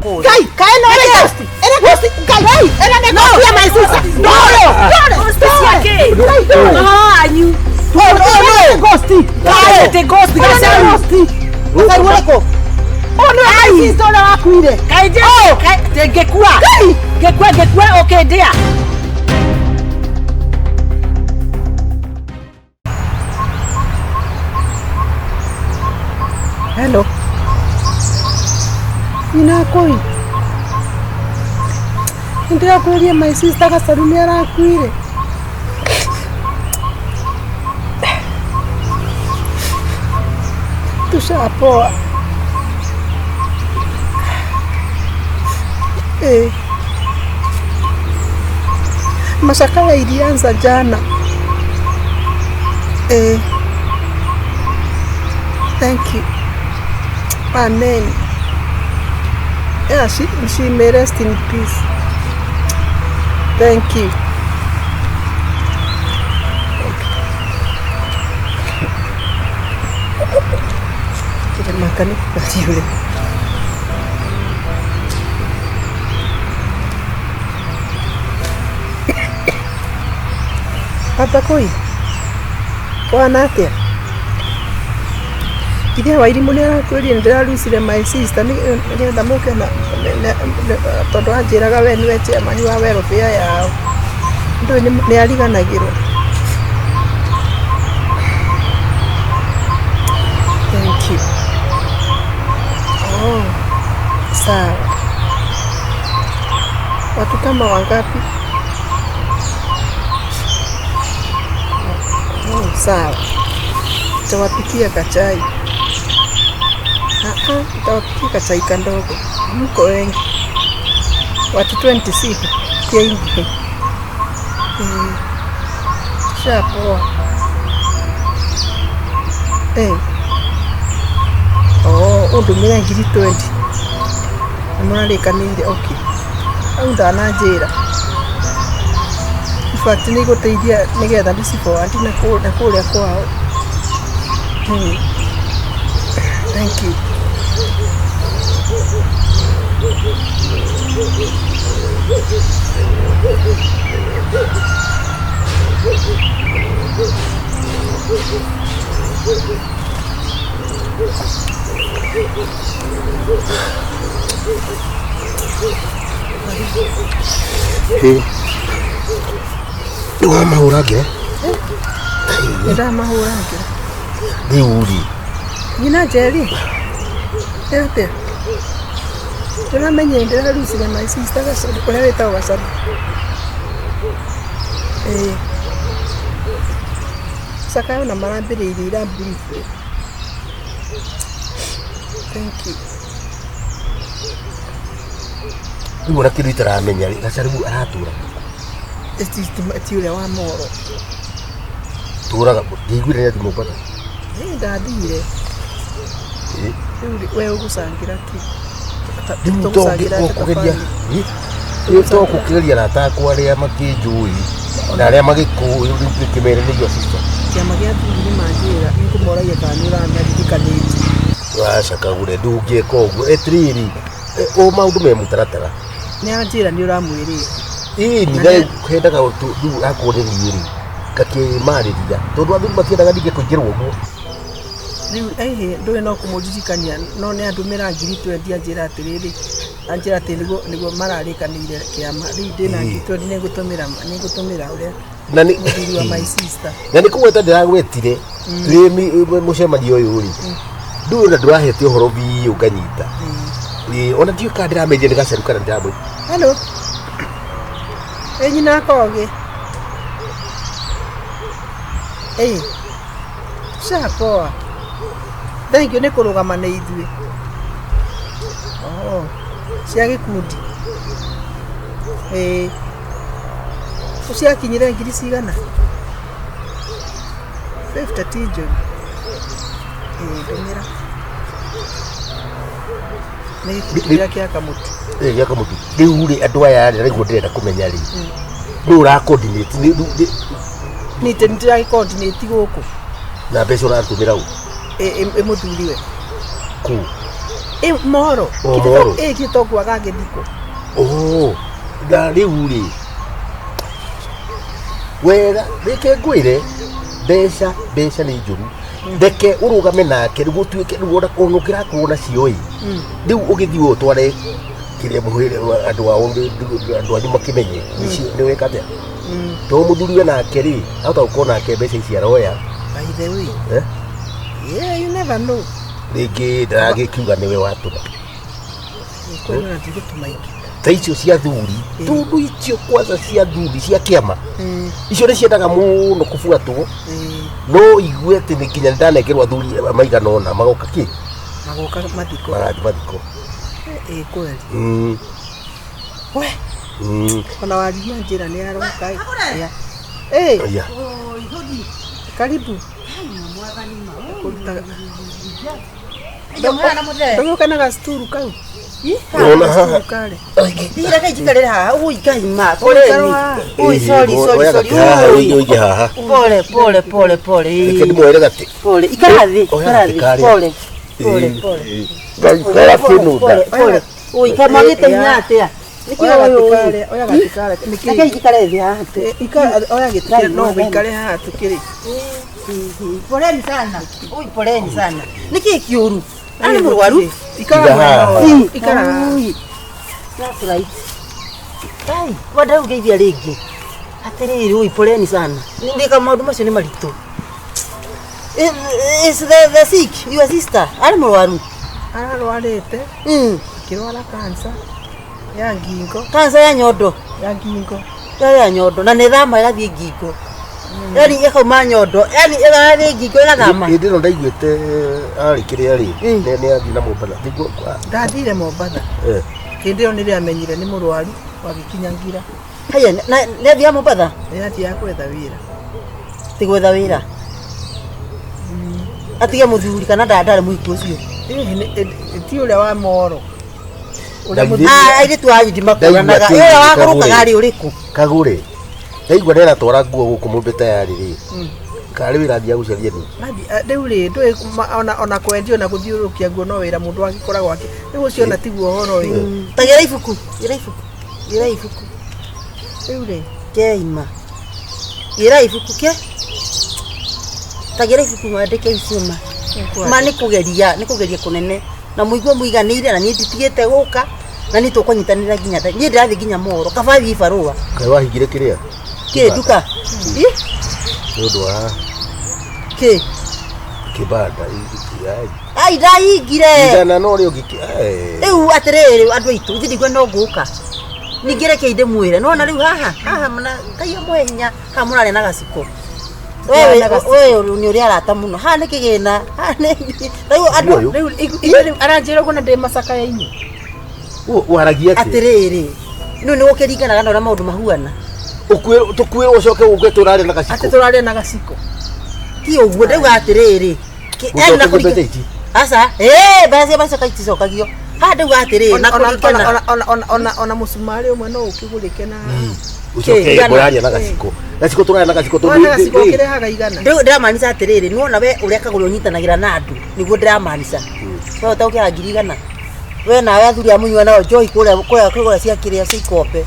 Gũkũ. Ngai, kaĩ no ĩrĩ ghost. Ĩrĩ ghost. Ngai, ĩrĩ nĩ ghost ya my sister. Ndũĩ. Ghost cia kĩ? Ngai, ndũĩ. Ũhoro wanyu. Ũyũ nĩ ghost. Kaĩ ti ghost Ũyũ nĩ gacaru. ghost. Gacaru ũrĩkũ? Ũyũ nĩ my sister ũrĩa wakuire. Kaĩ njĩ kaĩ ngĩkua. Ngai. Ngĩkua ngĩkua ũkĩndĩa. Hello. Nyina kũi. Nĩndĩrakwĩria my sister Gacaru nĩ arakuire. Tushapoa. Eh. Mashakaya ilianza jana. Eh. Thank you. Amen. Yeah, she may rest in peace. Thank you. Kĩrĩmaka nĩ kũgariũre. Baba kũi, kũhana atĩa? Ithe wa irimũ nĩ arakwĩrire nĩ ndĩrarucire my sister nĩgetha mũke na tondũ anjĩraga we nĩwe chairman wa welfare yao. Ndũĩ nĩ ariganagĩrwo. Thank you. Oh, sawa. Watu kama wangapi? Oh, sawa. Nitawapikia kachai. Ah, ah, nitawapikia kachai kandogo. Mko wengi. Watu 26 ti aingĩ. Eh, tushapoa. Eh. Oh, ũndũmĩre ngiri 20. Nĩ mũrarĩkanĩire, okay. Hau ndananjĩra. In fact nĩ igũteithia nĩgetha ndĩci forward na kũrĩa kwao. Thank you. Ĩ. Rĩu wamahũra ngĩra. Nĩ ndamahũra ngĩra. Rĩu rĩ. Nyina Njeri. Nĩ atĩa? Ndĩramenyire ndĩrarucire my sister Gacaru ũrĩa wĩtagwo Gacaru. Ĩĩ. Cakayo na marambĩrĩirie ira briefly. Thank you. Rĩu ona kĩndũ itaramenya rĩ, Gacaru aratũra. Ti ũrĩa wa Moro. Tũraga ndiguire nĩ athi Mombatha. Ĩ ndathire. Ĩ. Rĩu rĩ, we ũgũcangĩra kĩ? Rĩu to Tũgũcangĩra atĩa kũgeria. thabarĩ? Rĩu to kũgeria arata akwa arĩa makĩnjũĩ na arĩa magĩkũĩ rĩu ngĩkĩmere nĩ your sister. Kĩama gĩa athuri nĩ manjĩra nĩngũmoragia kana nĩ ũramenyirikanĩtie. Waca kagũre ndũngĩka ũguo etirĩrĩ o maũndũ me mũtaratara. Nĩ anjĩra nĩ ũramwĩrĩte. Ĩĩ Na nĩ hendaga rĩu akorwo nĩ niĩ rĩ ngakĩmarĩria tondũ athuri matiendaga ningĩ kũingĩrwo ũguo. Rĩu ĩhĩ ndũĩ no kũmũririkania no nĩ andũmĩra ngiri 20 anjĩra atĩrĩrĩ anjĩra atĩ nĩguo nĩguo mararĩkanĩire kĩama rĩu ndĩna ngiri 20 nĩngũtũmĩra nĩngũtũmĩra ũrĩa Na nĩ mũthuri wa my sister. Na nĩ kũgweta ndĩragwetire twĩ mũcemanio ũyũ rĩ ndũĩ ona ndũrahete ũhoro biũ nganyita. Ĩĩ ona ndiũĩ kana ndĩramenyire nĩ Gacaru kana ndĩramwĩ. Hello. Ĩ nyina Kogĩ. Ĩ. Tushapoa. Thank you nĩ kũrũgama na ithuĩ. Oh, cia gĩkundi. Ĩĩ. Ciakinyire ngiri cigana? 50 ti njũru. Ĩĩ ndũmĩra. Nĩ gĩkundi kĩrĩa kĩa kamũtĩ. Ĩĩ gĩa kamũtĩ. Rĩu rĩ andũ aya rĩ nĩguo ndĩrenda kũmenya rĩ. Nũ ũra coordinate nĩ Nĩ ndĩra coordinate gũkũ. Na mbeca ũratũmĩra ũ? Ĩ mũthuriwe. Kũ? Ĩ moro. O, moro. Ĩ githĩ to gĩthiko. Oh, na rĩu rĩ wega reke ngwĩre mbeca mbeca nĩ njũru reke ũrũgame nake nĩguo ũtuĩke rĩu ona ona ũngĩrakorwo nacio ĩ rĩu ũgĩthiĩ ũũ ũtware kĩrĩa mũhĩrĩ andũ ao andũ anyu makĩmenye icio nĩ weka atĩa to mũthuri we nake rĩ ahota gũkorwo nake mbeca ici aroya. By the way. Eh? Yeah, you never know. Rĩngĩ ndaragĩkiuga nĩwe watũma. Kwĩna na ndigũtũma ingĩ. Ta icio cia thuri tondũ icio kwanza cia thuri cia kĩama icio nĩ ciendaga mũno kũbuatwo no igue atĩ nĩ nginya ndanengerwo athuri maigana ũna magoka kĩ Magoka mathiko. magathiĩ mathiko. Ĩ kweli. We, ona warima njĩra nĩ aroka. Ya. Ĩ, Ya. karibu. Kũruta. Ndũgũka na gacituru kau. Ona haha. Gacituru karĩ. Ira kai jikarere haha ui kai ma poleni ui sorry sorry Oya sorry gatĩ haha ui ũige ũige haha pole pole pole pole reke ndĩmwoere gatĩ pole ikara thi Oya ikara gatĩ thi karĩa. pole pole pole Ngaikara kĩnũnda. pole pole ui kama gite hinya atia niki Oya uyu gatĩ karĩa, oya gatĩ karĩa. Nĩkĩ? nake jikare thi haha tu Ĩ, Oya gĩtĩ kĩrĩa, no ũikare haha tukĩrĩ. poleni sana ui poleni sana niki kiuru ani murwaru Ikara Iga mwena haha. ũyũ. Ikara haha. Ui. That's right. Ai, wanda ũngeithia rĩngĩ. Atĩrĩrĩ, ui poleni sana. Ndika maũndũ macio nĩ maritũ. Is the sick, your sister, arĩ mũrwaru? Ararwarĩte akĩrwara cancer ya ngingo Kanca ya nyondo. ya ngingo. Ya nyondo na nĩ thama ĩgathiĩ ngingo. Yani ĩkauma nyondo, yani ĩgathiĩ ngingo ĩgathama. Hĩndĩ ĩno ndaiguĩte arĩ kĩrĩa rĩ nĩ athiĩ na Mombatha Nĩguo- Ndathire Mombatha. eh, Hĩndĩ ĩyo nĩrĩo amenyire nĩ mũrwaru wagĩkinya ngira. Haya, na nĩ athiaga Mombatha? Nĩ athiaga gwetha wĩra. Ti gwetha wĩra. Atige mũthuri kana ndarĩ mũhiku ũcio. Ĩĩ, ti ũrĩa wa moro. Ũrĩa Ndaigua- mũthuri Ah, airĩtu a Judy makũranaga. Ndaigua Ũrĩa wakũrũkaga Kagũre. arĩ ũrĩkũ? Kagũre ndaigua nĩaratwara nguo gũkũ mũmbe tayarĩ rĩ karĩ wĩra athiaga gũcaria nĩ Rĩu rĩ ndũĩ ona kwendio na gũthiũrũrũkia nguo no wĩra mũndũ agĩkoragwo akĩ rĩu ũcio ona tiguo ũhoro ĩ. Ta gĩra ibuku, gĩra ibuku, gĩra ibuku. Rĩu rĩ Keima. Gĩra ibuku ke. Ta gĩra ibuku mwandĩke icio ma. Ma nĩ kũgeria, nĩ kũgeria kũnene. Na mũigue mũiganĩire na niĩ nditigĩte gũka na niĩ tũkũnyitanĩra nginya niĩ ndĩrathiĩ nginya moro kaba thiĩ barũa kaĩ wahingire kĩrĩa kĩ nduka Ĩ, nĩ ũndũ wa kĩ kĩbanda ai. ai ndahingire Igana no rĩ ũngĩkĩ rĩu atĩrĩrĩ andũ aitũ ithuĩ ndikwe no ngũka ningĩ reke ndĩmwĩre nona rĩu haha haha mna ngai amũhe hinya haha mũrarĩa na gaciko wewe wewe nĩ ũrĩ arata mũno haha nĩ kĩgĩna haha nĩ rĩu andũ Ũyũ? rĩu ithuĩ rĩu aranjĩra ũguo na ndĩ macakaya-inĩ. Waragia atĩa atĩrĩrĩ rĩu nĩ gũkĩringanaga na ũrĩa maũndũ mahuana Tũkuĩrwo ũcoke ũke tũrarĩa na Atĩ gaciko tũrarĩa na gaciko. ti ũguo ndauga atĩrĩrĩ yani na Gũcokerio mbeca kũringa ici aca ĩĩ mbeca cia macoka iticokagio haha ndauga atĩrĩrĩ na kũringana Ona mũcumarĩ ũmwe no ũkĩgũrĩke na ũcoke Igana. mũraria na gaciko gaciko tũrarĩa na gaciko Tũrarĩa na gaciko ũkĩrehaga igana. Rĩu ndĩramaanisha atĩrĩrĩ nĩwona we ũrĩa kagũrĩ ũnyitanagĩra na andũ nĩguo ndĩramaanisha we ũtaũkĩra ngiri igana we nawe athuri a mũnyua nao njohi kũrĩa kũrĩa kũrĩa cia kĩrĩa cia ikombe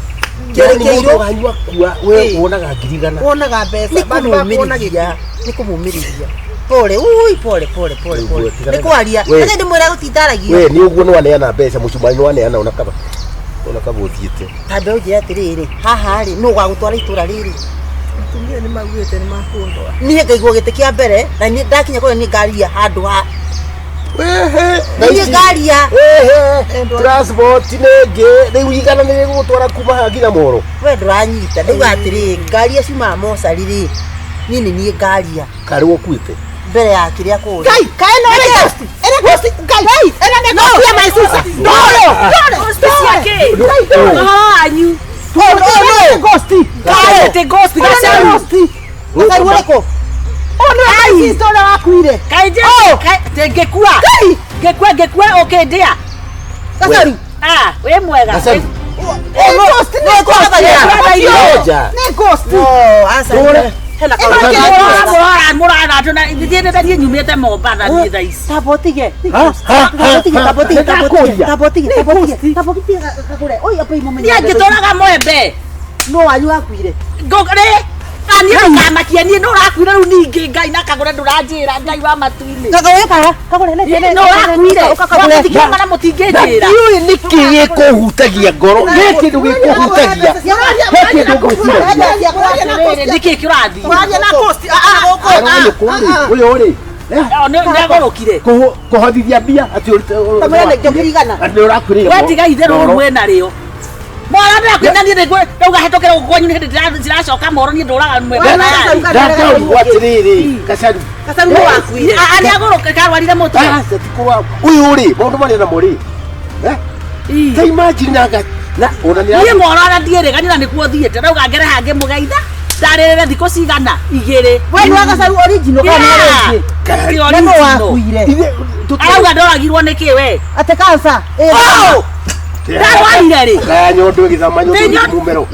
Yaani mũndũ kĩrĩkĩirwo wanyua kua we wonaga ngiri igana Wonaga mbeca nĩ bandũ ba kuona gĩkuũ. kũmũmĩrĩria nĩ kũmũmĩrĩria pole ui pole pole pole Rĩu pole guo, tigana nĩ na- kwaria We. atĩ ndĩmwĩra gũtindaragia we nĩ ũguo nĩwaneana mbeca mũcumarĩ nĩwaneana ona kaba ona kaba ũthiĩte tambe ũnjĩre atĩrĩrĩ haha rĩ nũ ũgagũtwara itũra rĩrĩ Atumia nĩ maugĩte nĩ makũndwara. niĩ ngaigwo gĩtĩ kĩa mbere na niĩ ndakinya kũrĩa niĩ ngaria handũ ha Wehe, niĩ ngaria Ehe, transport nĩ ĩngĩ rĩu igana nĩ rĩgũgũtwara kuma haha nginya moro we ndũranyita ndauga atĩrĩrĩ ngaria ciumaga mocarĩ rĩ niĩ nĩ niĩ ngaria karĩ wokuĩte mbere ya kĩrĩa kũrĩa Ngai, kaĩ no ĩrĩ ghost. Ĩrĩ ghost, Ngai. Ĩrĩ nĩ ghost ya my sister. Ndore, ndore. Ghost cia kĩ? Ũhoro wanyu. Ndore, ghost. Kaĩ atĩ ghost gacaru. Gacaru ũrĩkũ? Ũyũ nĩwe my sister ũrĩa wakuire. Kaĩ njĩ ngĩkua. Ngĩkua ngĩkua ũkĩndĩa. Gacaru. Ah, wĩ mwega. Gacaru. Nĩ ghost, nĩ ghost. Ngoja. Nĩ ghost. No, aca. Ndore. Hena Ĩno kaũndũ. kĩrĩa Mũrora mũrora andũ na ithiĩ nĩ niĩ nyumĩte Mombatha niĩ thaa ici. Tamba ũtige. Ha, ha, Tamba ũtige, tamba ũtige, tamba ũtige, Nĩndakũria. tamba ũtige, tamba ũtige, tamba ũtige kagũre. Oi, apa imũmenye. Niĩ ngĩtũraga mwembe. No wanyu wakuire. Ngũrĩ niĩ ndũkamakie niĩ nĩ ũrakuire rĩu ningĩ Ngai na kagũre ndũranjĩra Ngai wa matu-inĩ. Kagũre kaha, kagũre lete lete. Nĩ ũrakuire. Ũka kagũre. Mũtingĩona na Na mũtingĩnjĩra. ndiũĩ nĩkĩ gĩkũhutagia ngoro nĩ kĩndũ gĩkũhutagia he kĩndũ ngwĩciragia Atĩrĩrĩ, nĩkĩ kĩrathiĩ? Ũraria na Coast. Ah, ah, gũkũ. Aranyũkwa rĩ ũyũ rĩ O, nĩ agũrũkire. kũhothithia mbia atĩ Kamũira nĩ njoki igana. atĩ nĩ ũrakuĩrĩire We tiga itherũ Ndoro. rĩu wĩna rĩo. Moro ndĩrakwĩra niĩ nĩngũ ndauga hetũkĩra gũkũ kwanyu nĩ hĩndĩ ndĩracoka moro niĩ ndũraga mwembe. Ndakaigua atĩrĩrĩ Gacaru Gacaru nĩ wakuire. Nĩ agũrũke karwarire mũtwe. Aca ti kũrwara. Ũyũ rĩ maũndũ marĩa namo rĩ Eh? Ta imagine na na ona nĩ Niĩ moro ona ndiĩrĩga niĩ na nĩkuo thiĩte ndauga ngere hangĩ mũgeitha ndarĩrĩre thikũ cigana igĩrĩ. We nĩ wa Gacaru original kana nĩ Yeah. ũrĩngĩ? Ti Na nĩ original. wakuire. Arauga ndoragirwo nĩkĩ we? Ate kansa. Oh! Ndarwarire rĩ? Kaya nyondo ĩgĩthama nyondo Nĩ nyondo- mumero.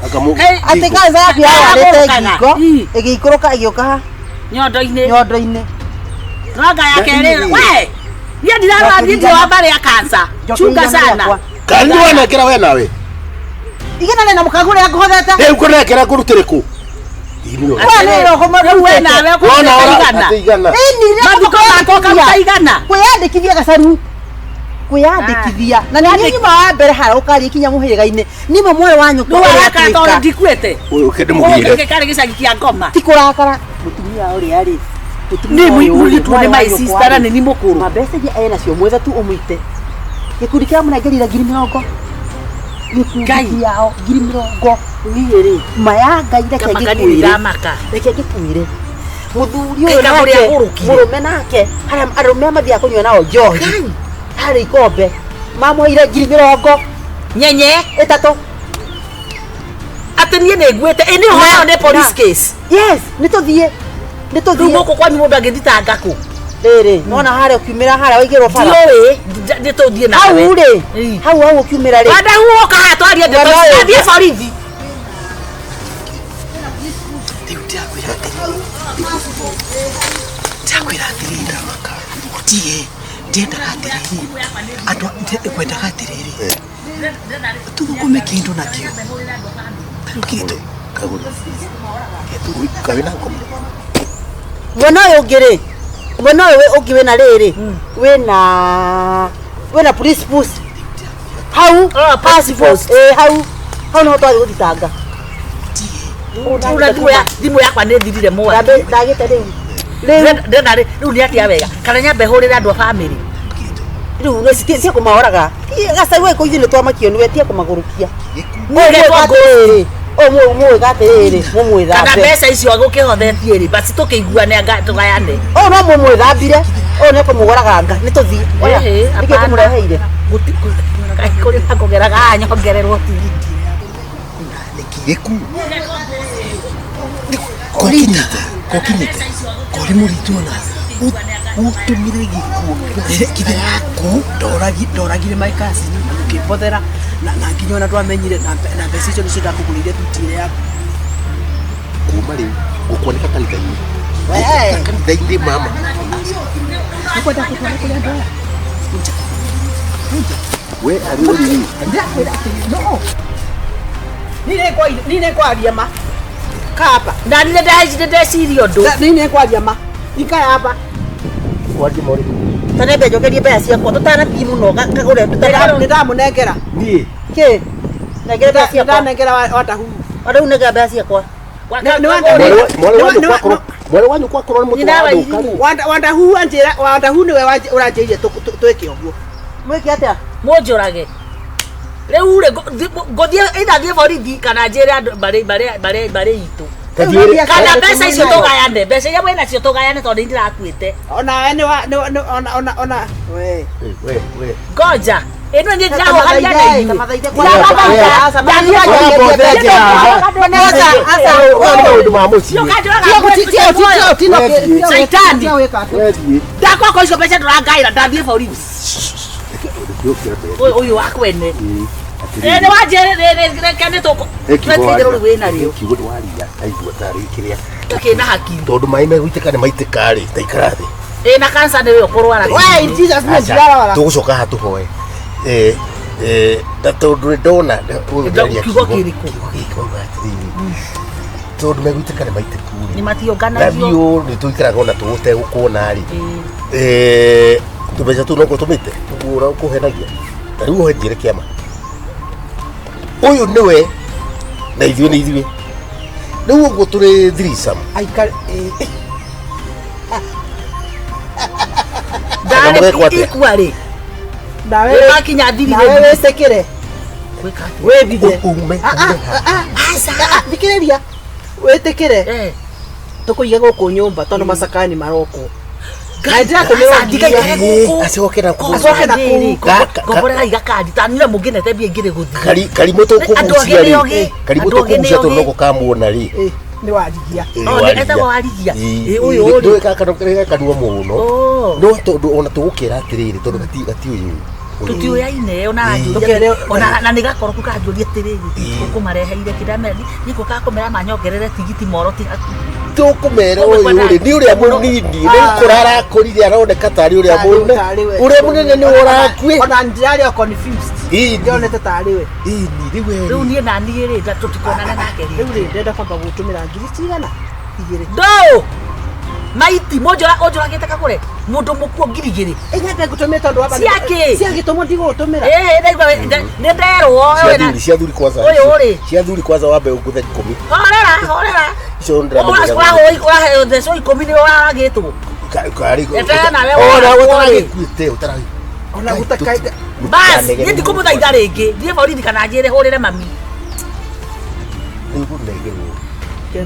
Akamu. Eh, Ate kansa yaku yawarĩte Yaragũrũkaga. ngingo Ii. ĩgĩikũrũka ĩgĩũka ha Nyondo-inĩ. nyondo-inĩ. Ranga ya kerĩ. Na- We! Niĩ ndirarwara niĩ ndirĩ wa mbarĩ ya cancer. Njoki Chunga igana sana. rĩakwa. Kani wanekera we nawe. Igana rĩ na mũkagũre ngũhotete. Rĩu kũnekera ngũrutĩre kũ? We nĩ roho Rĩu we nawe Wona ũkũruta ora igana. atĩ igana. Ĩni Mathiko makwa ũkaruta igana. kwĩyandĩkithia Gacaru kwĩyandĩkithia na nĩ niĩ nyuma wa mbere harĩa ũkaria kinya mũhĩrĩga-inĩ nimwe mwarĩ wa nyũkwa Rĩu ũrĩa arakara tondũ atuĩka. ndikuĩte. Ũyũ kĩndũ mũgire. Gũkũ karĩ gĩcagi kĩa ngoma. ti kũrakara mũtumia ũrĩa rĩ mũtumia Nĩ ũyũ rĩ, mũirĩtu mwarĩ nĩ wa my nyũkwa sister na rĩ, nĩ ni mũkũrũ. mambeca iria ena cio mwethe tu ũmũite gĩkundi kĩa mũnengerire 20,000 gĩkundi Ngai. kĩao 20,000 niĩ rĩ maya Ngai reke Kamaka niĩ ngĩkwĩre ndiramaka. reke ngĩkwĩre mũthuri Kaĩ ũyũ kagũre nake agũrũkire. mũrũme nake harĩa arũme mathiaga kũnyua nao njohi harĩ ikombe mamũheire 20,000 Nyenye. 3. Atĩ niĩ nĩ nguĩte. Ĩ nĩ ũhoro nĩ police case. Yes nĩ tũthiĩ nĩ Rĩu tũthiĩ gũkũ kwanyu mũndũ angĩthitanga kũ? rĩrĩ nona harĩa ũkiumĩra harĩa waigĩrwo bara Ndiũĩ. Nĩ tũthiĩ nawe. hau rĩ Ii. hau hau ũkiumĩra rĩ Wanda huoka haha twarie ndeto Wanda ici. ũyũ. Athiĩ borithi. Rĩu ndĩrakwĩra atĩrĩrĩ ndĩrakwĩra atĩrĩrĩ ũtige ndiendaga atĩrĩrĩ andũ ngwendaga atĩrĩrĩ tũthũkũme kĩndũ nakĩo tarĩu kĩndũ Kagũre. Kaĩ na ngoma. mwena ũyũ ũngĩ rĩ mwena ũyũ ũngĩ wĩna rĩrĩ wĩna police post hau Oh, police post. ĩ hau hau nĩho twathiĩ gũthitanga Rĩu na thimũ yakwa nĩ thirire mwaki. Ndagĩte rĩu rĩu Ndĩrenda rĩu nĩ atĩa wega kana nyambe hũrĩre andũ a bamĩrĩ. rĩu tia kũmaoraga Gacaru ĩkũ ithuĩ nĩ twamakio nĩwe tia kũmagũrũkia Nĩgetwo atĩrĩrĩ ũyũ mũwĩka atĩrĩrĩ Kana mũmwĩthambe mbeca icio agũkĩhothetie rĩ basi tũkĩiguane anga tũgayane. ũyũ no mũmwĩthambire ũyũ nĩ kũmũgoraganga nĩ tũthiĩ oya Ĩhĩ, nĩkĩo hapana. tũmũreheire Kũrĩ na kũgeraga haha nyongererwo tigiti. Gĩku. Kokinyĩte. Kokinyĩte. kori mũritũ ona Ũtũmire gĩkuũ kithe yaku ndoragire my cousin na mũkĩmbothera na nginya ona ndwamenyire na mbeca icio nĩcio ndakũgũrĩire thuti ĩrĩa yaku kuma rĩu gũkwanĩka kanitha-inĩ. Kanitha-inĩ mama. nĩkwenda kũtwara kũrĩ andũ aya We arĩ ũrĩ. ndĩrakwĩra atĩrĩ no niĩ nĩngwaria ma kaba Na niĩ nĩ ndeciria ũndũ. niĩ nĩngwaria ma ikaya hapa Wathi mori. tanembe njokerie mbeca ciakwa tũtanathiĩ mũno kagũre nĩ ndamũnengera Niĩ. kĩ nengere mbeca ciakwa ndanengera watahu rĩu nengera mbeca ciakwa Mwarĩ wa nyũkwa akorwo nĩ mũtwe Nyina wa wa thũka irimũ. rĩ. wandahu anjĩra wandahu nĩwe ũranjĩrire twĩke ũguo mwĩke atĩa Mũnjũrage. Rĩu rĩ ngũthiĩ either thiĩ borithi kana njĩre andũ mbarĩ itũ. Tathiĩ Kana mbeca icio tũgayane mbeca iria mwĩ nacio tũgayane tondũ nĩ ndĩrakuĩte. ona nĩ wa nĩ ona ona ona we We we. Ngoja. Ĩno niĩ ndĩrahoharia na inyuĩ. Ũyũ nĩ maũndũ ma mũciĩ. Shaitani. Wethiĩ. Ndakwakwa icio mbeca ndũrangaĩra ndathiĩ borithi. Ũkĩra mbere. Ũyũ ũyũ wa kwene. Ĩ, nĩ wanjĩrĩ nĩ tũkũ tweteire rũrũ wĩna rĩo kiugo nĩ waria aigua tarĩ kĩrĩa tũkĩna hakiri tondũ maĩ megũitĩka nĩ maitĩka rĩ taikara thĩ ĩ na kansa nĩwe ũkũrwara We, in Jesus name, Aca, ndirarwara. tũgũcoka haha tũhoe Eh, eh, na tondũ nĩ ndona Kiugo kĩrĩkũ? kiugo gĩkĩ wauga atĩrĩrĩ tondũ megũitĩka nĩ maitĩku nĩ rĩ na matiũnganagio biũ nĩ tũikaraga ona tũgũtegũkuona rĩ Ĩ. Eh, tũmbeca tũu noguo tũmĩte ũguo ũrĩa ũkũhenagia ta rĩu ũhe njĩre kĩama ũyũ nĩwe na ithuĩ nĩ ithuĩ rĩu ũguo tũrĩ threesome Aikare eh, Kana mũgekwo ndarĩ atĩa? ikua rĩ nawe Rĩ makinya thiri nawe rĩ wĩtĩkĩre gwĩka atĩa? wĩthithe ume Ah, ah, ah, Aca. ah, thikĩrĩria wĩtĩkĩre Eh. tũkũige gũkũ nyũmba tondũ macakaya nĩ marokwo Na Aca, ndĩratũmĩrwo ndigaikare nginya. gũkũ. acoke na kũu. Acoke na kũu. Ngomborera igakandi tanire mũngĩnete mbia ingĩrĩ gũthiĩ karimũ Andũ tũkũgucia angĩ nĩ rĩ ogĩ. karimũ Andũ angĩ nĩ tũkũgucia tondũ ogĩ. noko kamuona rĩ Eh, nĩ warigia Oh, nĩ etagwo Warigia. Ĩ, ũyũ rĩ. ndũĩ gaka kanua mũno Oh. no tondũ ona tũgũkĩra atĩrĩrĩ tondũ gatiũĩ tũtiũyaine ona Ĩ. aranjũria ona na nĩ gakoroku kanjũria atĩrĩrĩ ũkũmareheire kĩndamera nĩkũ kakũmera manyongerere tigiti moro ti hakuhĩ tũkũmera ũyũ rĩ nĩ ũrĩa mũnini nĩ gũkũra arakũrire aroneka tarĩ ũrĩa mũnene ũrĩa mũnene nĩ ũrakuĩ ona ndirarĩ o confused Ĩni. ndionete tarĩ we ĩni rĩu we rĩu niĩ na niĩ rĩ tũtikonana nake rĩu rĩ rĩ ndĩrenda kwamba gũtũmĩra ngiri cigana igĩrĩ ndũ maiti mũnjũra ũnjũragĩte kagũre mũndũ mũkuo ngiri igĩrĩ ĩnyambe ngũtũmĩre tondũ wamba Ciakĩ? cia gĩtũmwo ndigũgũtũmĩra ĩĩ ndaigua nĩ nderwo cia thuri cia thuri kwanza Ũyũ rĩ. cia thuri kwanza wambe ũngũthe ikũmi horera horera icio ndĩramenya ũraheo thecwo ikũmi nĩ ũragĩtwo Eterera nawe ona wona ũtaragĩkuĩte ũtaragĩ ona gũtakaita bas niĩ ndikũmũthaitha rĩngĩ thiĩ borithi kana njĩre hũrĩre mami nĩgũnengerwo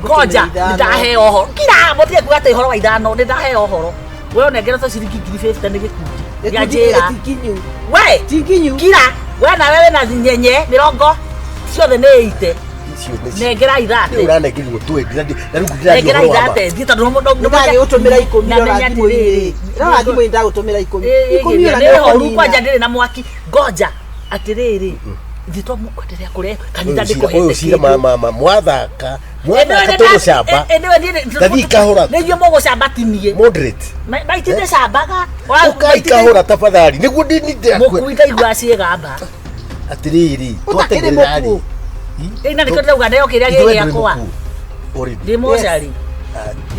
ngoja nĩ ndaheo ũhoro kira mũtige kuga atĩ ũhoro wa ithano nĩ ndaheo ũhoro we ũnengeretwo ciringi ngiri 50 nĩ gĩkundi gĩa njĩra tinginyu we tinginyu kira we nawe wĩna nyenye mĩrongo ciothe nĩ ite icio nĩ nengera ithate ũranengerirwo twendi na rĩu ndĩraria nengera ũhoro wa ma ithate thiĩ tondũ ndagĩgũtũmĩra ikũmi na rora menya thimũ-inĩ atĩrĩrĩ rora thimũ-inĩ ndagũtũmĩra ikũmi ikũmi ona nĩ horu nĩũkũnina. kwanja ndĩrĩ na mwaki ngoja atĩrĩrĩ ithuĩ twamũkwenderea kũrehe kanitha ũyũ ndĩkũhete cira mwathaka mwathaka tũgũcamba Thathiĩ kahora. nä ithuä må gå camba tinie moderate maitindä cambaga ũkai kahora tafadhali nĩguo må kui ndaigua ciägamba atĩrĩrĩ Ũtakĩrĩ twatengerera rĩ mũkuũ. ä na nä kä ndärauga ndeo kä rä a gä gä akwa ndä mocarä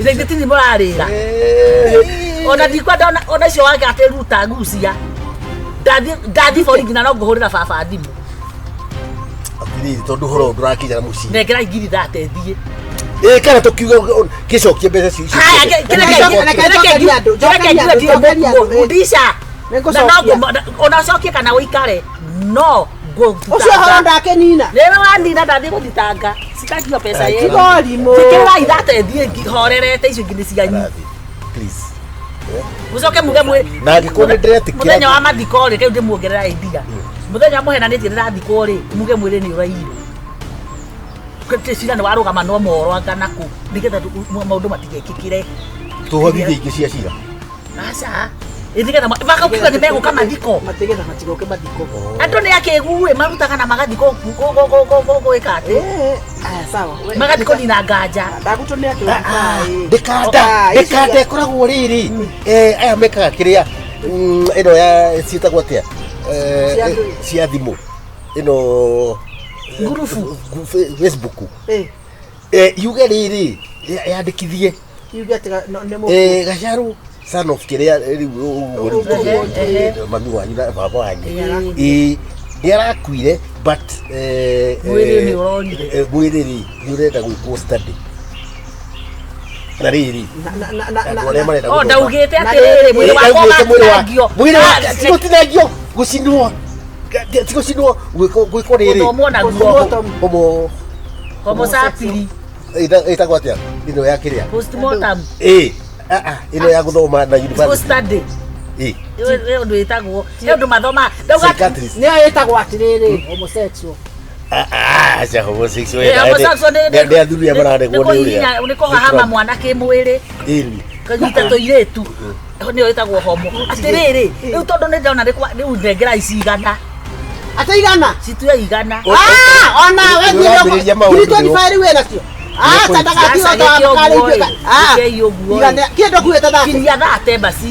ithe ithe tini må rarä ra ona ndikwenda ona icio wake atä ruta ngucia ndathiĩ borithi na no ngå hå rä ra baba thimå atĩrĩrĩ tondũ ũhoro ũyũ ndũrakinya na mũciĩ nengera ngiri thate thiĩ ĩ kana tũkiuga gĩcokie mbeca icio icio Reke njokerie andũ, njokerie andũ, njokerie andũ, ĩ. ndisha Nĩngũcokia. ona ũcokie kana ũikare no ũcio ũhoro ndakenina rĩrĩa wanina ndathiĩ gũthitanga citangio mbeca Ai, ĩyo tigorimũ njĩkĩrĩra ithate thiĩ horerete icio ingĩ nĩ cianyu Karathi, please mũcoke muge mwĩ na angĩkorwo nĩ ndĩretĩkĩra mũthenya wa mathiko rĩ kĩu ndĩmuongerera idea mũthenya mũhenanĩtie ndĩrathikwo rĩ muge mwĩrĩ nĩ ũrairwo cira nĩ warũgama no moro anga nakũ nĩgetha maũndũ matigekĩkĩre tũhothithie ingĩ cia cira aca Ĩ, nĩgetha makauga nĩ megũka mathiko matigĩtha matigoke mathiko andũ nĩ akĩgu ĩ marutaga na magathiĩ gwĩka atĩ Eh, aya sawa We- magathiĩ kũnina nganja ndagũtũmĩra twenty-five. ndĩkanda Ah, icio ndĩkanda ĩkoragwo rĩrĩ eh, aya mekaga kĩrĩa ĩno ya ciĩtagwo atĩa Eh, Cia ndũĩ. cia thimũ ĩno Ngurubu. Facebook Eh, Eh, yuge rĩrĩ yandĩkithie yuge atĩ nĩ mũkuũ. Eh, gacaru son of kĩrĩa rĩu ũguo rĩu Ehe, ehe. mami wanyu na baba wanyu Ĩĩ. ĩĩ nĩ arakuire but eh, Mwĩrĩ eh, nĩ ũrorire. eh, mwĩrĩ rĩ nĩ ũrenda gwĩkwo study na rĩrĩ Na- na- na- na- andũ arĩa na- marenda o gũthoma. ndaugĩte Na atĩrĩrĩ mwĩrĩ Eh, wakwa ndaugĩte mwĩrĩ wa- ũgatinangio mwĩrĩ wa ti gũtinangio gũcinwo ti gũcinwo gwĩkwo rĩrĩ gũthomwo naguo Postmortem. homo homo sapiri ĩtagwo atĩa ĩno ya kĩrĩa postmortem ĩ ah, ah, ĩno ya gũthoma na university study ĩ ĩ ũndũ ĩtagwo nĩ ũndũ mathoma ndauga psychiatrist nĩyo ĩtagwo atĩrĩrĩ homosexual Ah, ah, aca homosexual Eh, homosexual nĩ athuri arĩa maranegwo nĩ ũrĩa nĩ kũhahama mwana kĩmwĩrĩ ĩni kanyita tũirĩtu nĩyo ĩtagwo homo atĩrĩrĩ rĩu tondũ nĩ ndona rĩu nengera icigana Ate igana. Citue igana. Ah, ona we Nĩũrambĩrĩria maũndũ ngiri 25 rĩu wĩnacio. Ah, ta ndagatiga Aca, ta gĩke karĩ ũguo ituĩka. ĩ, Ah, gĩke ũguo ĩ. igana kĩndũ kuĩte thate. Kinyia thate basi.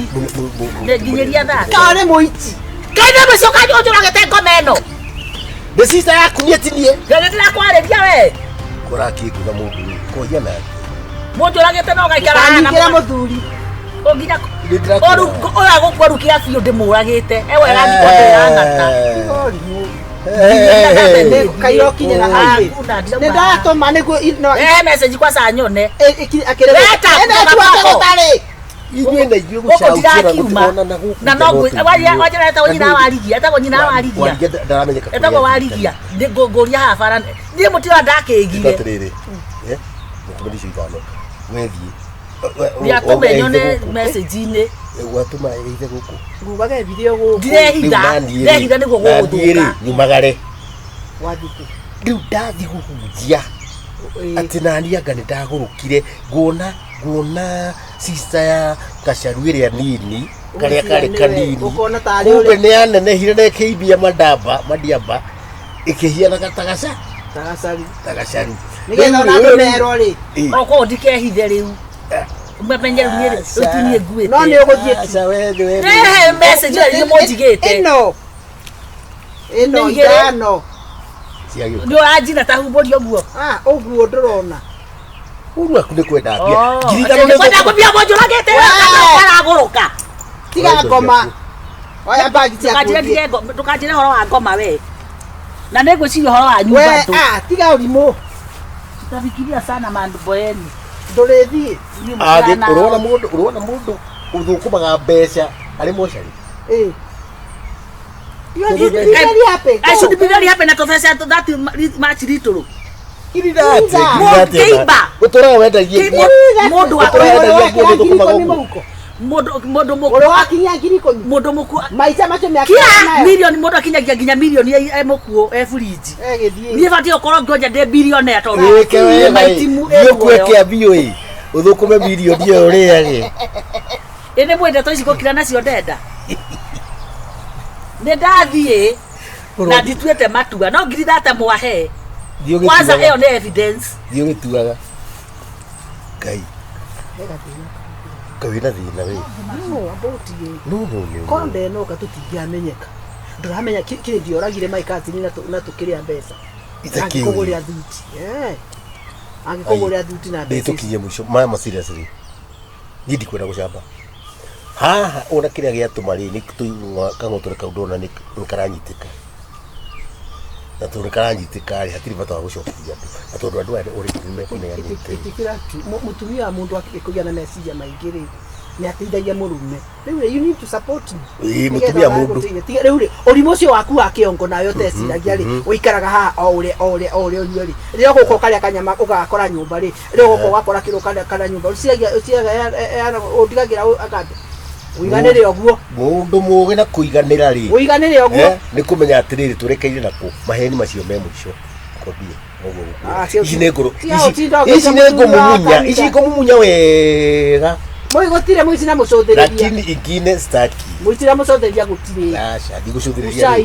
Nginyiria thate. Karĩ mũici. Kaine mũciĩ ũkanjĩ ũnjũragĩte ngoma ĩno. Nĩ sister yaku niĩ ti niĩ. Nĩ ndĩrakwarĩria we. Kũrakĩngũtha mũndũ rĩ, koria nake. Mũnjũragĩte na ũgaikara haha na Kanyingĩra mũthuri. nginya Nĩ ndĩrakwĩra. ũyũ agũkwarũkĩra biũ ndĩmũragĩte. Ewe ĩrathiĩ ndĩrang'ata. Kairo kinyĩra highway. Nĩ ndatũma nĩguo no Eh, message kwa saa nyone. akĩrĩ. Weta, Ĩno tuate gũtarĩ. Inyuĩ na ithuĩ Gũkũ gũcaũkĩra ndirakiuma. gũtironana gũkũ Na no wanjĩra etagwo nyina wa Warigia, etagwo nyina wa Warigia. Warigia ndaramenyeka kũrĩa Etagwo athiĩte. Warigia. Ngũria haha bara. Niĩ mũtira Ĩka ndakĩgire. atĩrĩrĩ, eh, mũtũme icio ithano wethiĩ Ndiatũme nyone message-inĩ. Watũma ĩithe gũkũ. Ngugaga ethire gũkũ. Ndirehitha. Ndehitha nĩguo gũgũthũka. Nyumagare Wathiĩ kũ? rĩu ndathiĩ kũhunjia atĩ nani anga nĩ ndagũrũkire nguona sister ya gacaru ĩrĩa nini karĩa karĩ Ũgeciria nĩwe, kanini ũkona tarĩ kumbe ũrĩa- nĩ yanenehire na ĩkĩimbia mandamba madiamba ĩkĩhianaga ta gaca Tagacari. ta gacaru. Nĩgetha ona andũ merwo rĩ. Ĩ. Okorwo ndikehithe rĩu. Mamenye rĩu niĩ rĩu ti niĩ nguĩte. No nĩ ũgũthiĩ tu. Aca, wethe, wethe. Rehe message ĩyo iria mũnjigĩte. Ĩno. Ĩno Nĩ igĩrĩ. ithano. Ciagĩũka. Nĩ ũranjina ta humbũri ũguo. Ah, ũguo ndũrona. Ũru aku nĩ kwenda mbia. Oh, Ngiri atĩ ithano nĩ kwenda nĩ kũmbia mũnjũragĩte Wee. aragũrũka. Tiga ngoma. Oya bagi ciaku. Ndũkanjĩre ũthiĩ. ndige ndũkanjĩre ũhoro wa ngoma we. Na nĩ ngwĩciria ũhoro wa nyumba We, ndũ. ah, tiga ũrimũ. Tutafikiria sana mambo yenu. Ndũrĩthiĩ. Inyuĩ Angĩ mũtirana- ũrona mũndũ ũrona mũndũ ũthũkũmaga mbeca arĩ mocarĩ. Ĩ. You should be very happy. I should be very happy na tũbeca that much little. Mũngĩimba. Ũtũraga wendagie nguo. Mũndũ wa Ũtũraga wendagia nguo ũthũkũmaga Ngiri ikũmi ũguo. mũhuko. mũndũ mũndũ Ũrĩa mũkuo wakinyia ngiri ikũmi. mũndũ mũkuo Maica macio mĩaka kira nayo. milioni mũndũ akinyagia nginya milioni e mũkuo e buriji. Egĩthiĩ. Niĩ batiĩ gũkorwo ngĩonja ndĩ bilionea tondũ Wĩke wega ĩ. maitimu Thiĩ ĩ ũkue muoyo. kĩambio ĩ. Ũthũkũme mirioni ĩyo ũrĩage. Ĩ nĩ mwĩ ndeto ici gũkira nacio ndenda. Nĩ ndathiĩ na ndituĩte matua no ngiri thate mwahe. Thiĩ Kwanza ũgĩtuaga. ĩyo nĩ evidence. Thiĩ ũgĩtuaga. Ngai. Ngai wĩna thĩna we. No, about ĩ. No no no. Korwo ndenoka tũtingĩamenyeka. Ndũramenya kĩrĩ ndioragire my cousin na na tũkĩrĩa mbeca. Itakĩũĩ. Angĩkũgũrĩra thuti. Eh. Angĩkũgũrĩra thuti na Ndĩ mbeca. ici. tũkinyie mũico maya ma seriously. Niĩ ndikwenda gũcamba. Haha ona kĩrĩa gĩatũma rĩ nĩ kang'otore kau ndona nĩ karanyitĩka. Na tondũ nĩ karanyitĩka rĩ hatirĩ bata wa gũcokeria andũ. Na tondũ andũ aya already nĩ mekũneanĩte. Ĩtĩkĩra tu mũtumia wa mũndũ akĩgĩa na meciria maingĩ rĩ nĩ ateithagia mũrũme. Rĩu rĩ, you need to support me. Ĩĩ, Nĩgetha mũtumia ũgae mũndũ. gũteithia. Tiga rĩu rĩ ũrimũ ũcio waku wa kĩongo nawe ũteciragia rĩ ũikaraga haha o ũrĩa o ũrĩa o ũrĩa ũnyue rĩ rĩrĩa ũgũka ũkarĩa kanyama ũgakora nyũmba rĩ rĩrĩa ũgũka ũgakora kĩrĩa ũkarĩa kana nyũmba ũciragia ũciragia ũndigagĩra akande ũiganĩre ũguo Mũndũ mũgĩ na kũiganĩra rĩ. ũiganĩre ũguo Eh, nĩ kũmenya atĩrĩrĩ tũrekeire nakũ maheni macio me mũico kwambie noguo Ah, gũkwĩra. Ici nĩ ngũrũ tia ũtinda ũgĩte ici nĩ mũtumia wa ngũmumunya kanitha. ici ngũmumunya wega mũi gũtirĩ mũici na mũcũthĩrĩria lakini ingine staki mũici na mũcũthĩrĩria gũtirĩ aca ndigũcũthĩrĩria Ucai.